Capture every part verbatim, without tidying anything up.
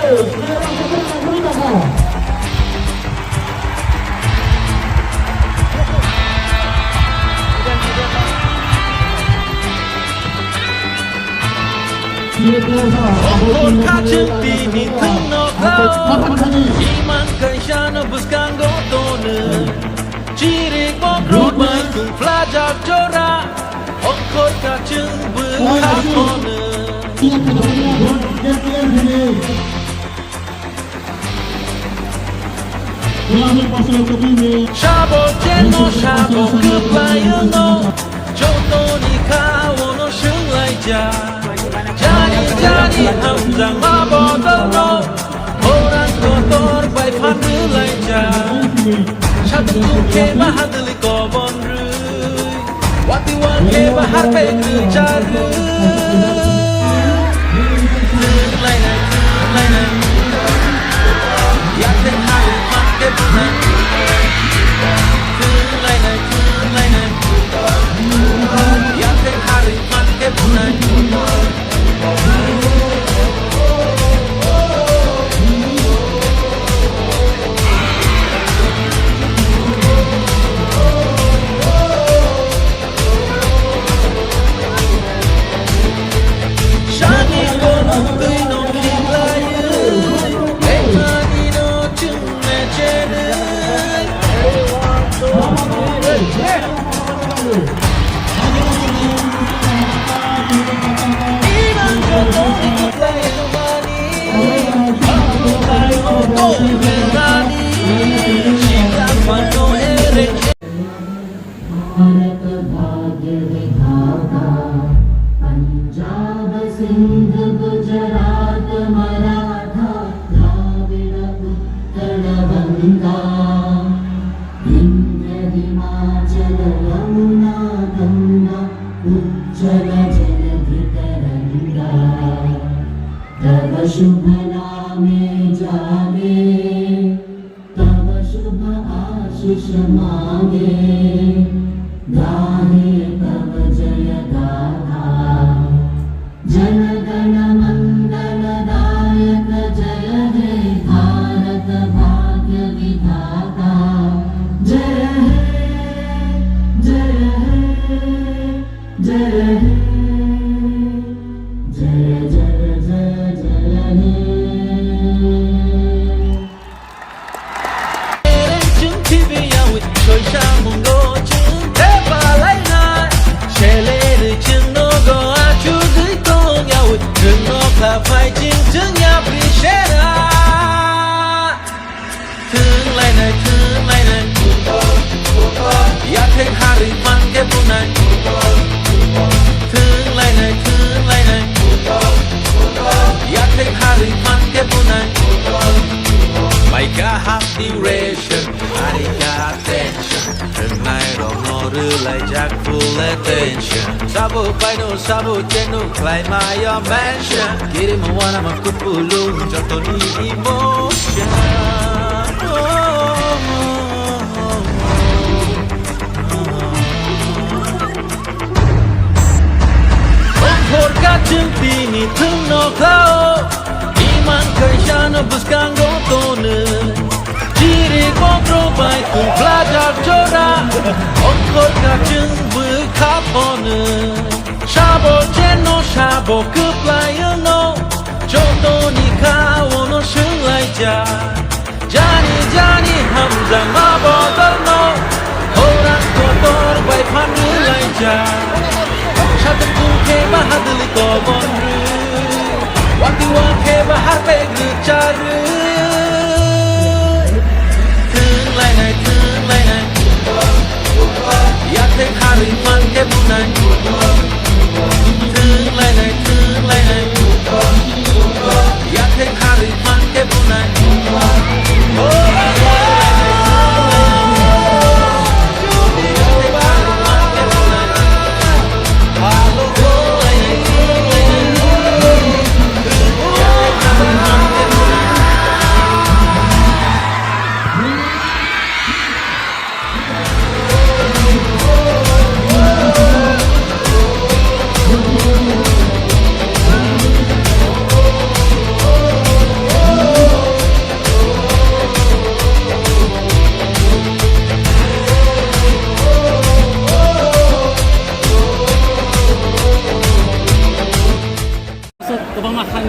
Ongkhor kachwng tini thwngno khlao. Imang kaisano bwskango tono. Chirik bokrok bai tungphlajak jora. Ongkhor kachwng bwkha tono. Sabo cheno sabo kwplaino, jotoni khaono swnglaijak. Jani jani hamjakma bodolno, khorang kotor bai phanrwlaijak. Satung khe bahadwlwi kobon rwi. Wati wal khe bahar pek rwchar rw. Thwng lainai, thwng lainai. Yathek harwi phan khe bunai. Thwng lainai, thwng lainai. Yathek harwi phan khe bunai. Bharat भाग्य विधाता, पंजाब सिंध गुजरात मराठा, द्राविड़ उत्कल बंगा, विंध्य हिमाचल यमुना गंगा, उज्जल जलधि तरंगा। तव शुभ नामे जागे, तव शुभ आशीष मांगे, गाहे तव जय गाथा। जन गण मंगल दायक जय हे भारत भाग्य विधाता। जय हे, जय हे, जय हे, जय जय जय जय हे। Chwng khibiyawi soisa mungo chwng thepalainai. Selerwi chwng nogo achugwi tongyawi. Chwngno khlaphai chwng chwng yapri sera. Thwng lainai, thwng lainai. Yathek harwi phan khe bunai. Thwng lainai, thwng lainai. Yathek harwi phan khe bunai. Mai kaham duration, ari kaham tension. Rwngnai rokno rwlaijak full attention. Sabo paino, sabo cheno khlai mayo mention. Kirima wanama kupulung jotoni emotion. Ongkhor kachwng tini thwngno khlao, imang kaisano bwskango tono. Chiri kokro bai tungphlajak jora, ongkhor kachwng bwkha phono. Sabo cheno sabo kwplaino, jotoni khaono swnglaijak. Jani jani hamjakma bodolno, khorang kotor bai phanrwlaijak. Satung khe bahadwlwi kobon rw, wati wal khe bahar pek rwchar rw. Thwng lainai, thwng lainai. Yathek harwi phan khe bunai. Thwng lainai, thwng lainai. Yathek harwi phan khe bunai.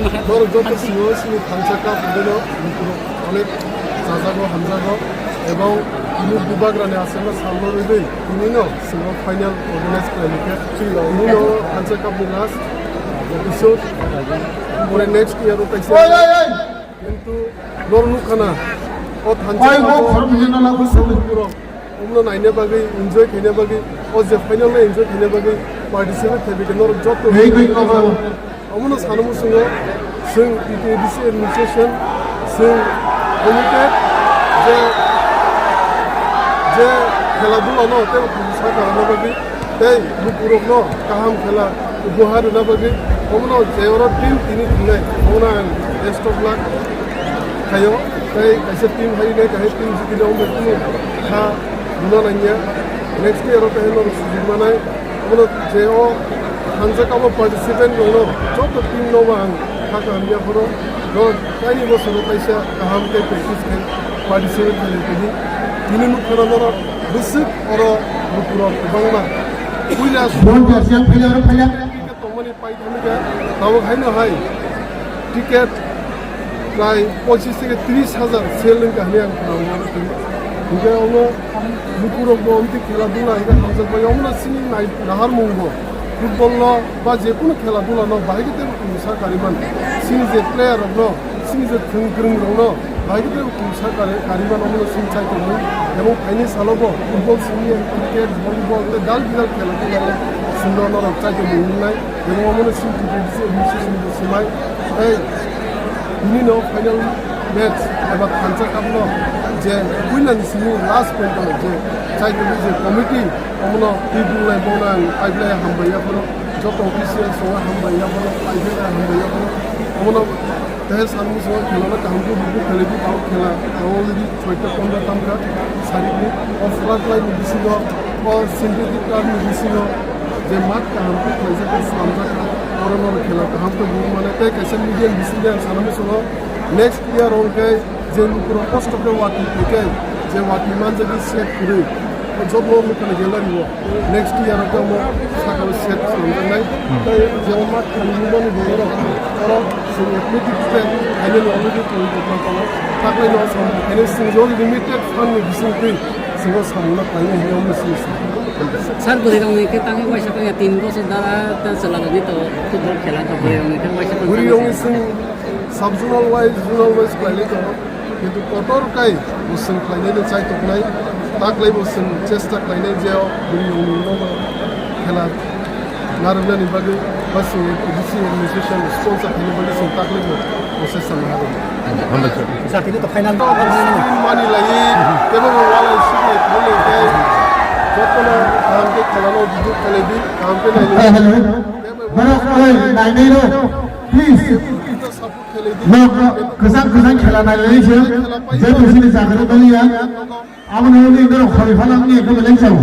Norok joto singo sini thansa cup hwnwi no onek chajago, hamjago, ebong tini bubagrani aswkno salno rwgwi tinino singo final organize khlaini khe tinino thansa cup ni last episode. Pore next year o kaisa. Kintu nor nukha na, o thansa cup o bwswk borok omono naina bagwi, enjoy khaina bagwi, o je final no enjoy khaina bagwi participate khaibikhe norok joto. Omono sana muchungo, chwng T T A D C administration, chwng committed je, je khela dula no tei bwswk khaina bagwi, tei lukurokno kaham khela uphar rwna bagwi, omono je oro team tini thwngnai, omono ang best of luck khaio. Tei kaisa team hai nai, kaisa team jikile omo kunu kha rwna nangya. Next year o kaisa norok sujik manai. Omono je o thansa cup o participant rokno joto team no bo ang kha kaham yapharo. No taini bosoro kaisa kaham khe practice khe participate khailai tini. Tini nukha na norok bwswk oro lukurok kwbangma. Puila Bon Garcia, phaila, oro phaila. Ticket tongmani paithakgwi khe tabuk haino hai ticket prai pochis theke tris hajar sale wngkha hinwi ang khwnao. Hinkhe omo lukurokbo omtwi khela dula hinkhe hamjakbai, omono chini nai-, naharmungbo football no ba jekunu khela dula no bahai khe teibo kungsa kariman. Chini je player rokno, chini je thwng kwrwng rokno bahai khe teibo kungsa kari-, kariman, omono chini chai tongmani. Ebong phaini salobo football simi cricket, volleyball tei dal bidal khela dula no chwngno norok chai tongmani wngnai. Ebong omono chini T T A D C administration bo swmai. Tei bini no final match eba thansa cup no je puila ni simi last penta je chai tongwi je committee omono twi bulai bono ang paiblai hambai yaphano, joto official songo hambai yaphano, paiblai hambai yaphano. Omono tei sanmung songo khela no kaham khe buku khela di, tamo khela already soita pondro tamkha sarikni o flat line ni bisingo o synthetic turf ni bisingo je mat kaham khe khlaijak khe slamjak kha, oro norok khela kaham khe bubu mane. Tei kaisa media ni bisingtwi ang sanani chwlo, next year hwnkhe je lukurok kosto khe watwi phikhe je watwi manjagwi set kwrwi o joto lukurokni gallery o next year hwnkhe omo sakao set slamjaknai. Tei je o mat khani nukmani borok oro chwng athletic track khainani already tongwi tongma tongo. Taklaino samung khainai chwng je limited fund ni bisingtwi chwngno samungno khlainai hinwi omo simi sa. Sir, bwrwirokni khe tangwi waisa tangya tin bosor dara ta chwla rokni to football khela to bwrwirokni khe waisa tangya. Bwrwirokni chwng sub zonal wise, zonal wise khlailai tongo. Kintu kotor kai bo chwng khlainai no chai toknai. Taklai bo chwng chesta khlainai je o bwrwirokni nogo khela narwknani bagwi ba chwng A D C administration sponsor khaina bagwi chwng taklai bo process chang ha rwdi. Hambai sir. Sir, tini to final. Mani lai, tebo bo walai suknai thangwi khe jotono kaham khe khelano bujuk khelai di, kaham khe nai di. Hello, hello. Borok oi, nainai rok, please. Support khelai di. Nok kwchang kwchang khela nainai se, je tusini jagra daliya. Aboni uni norok khori phalangni ekdom lengchao.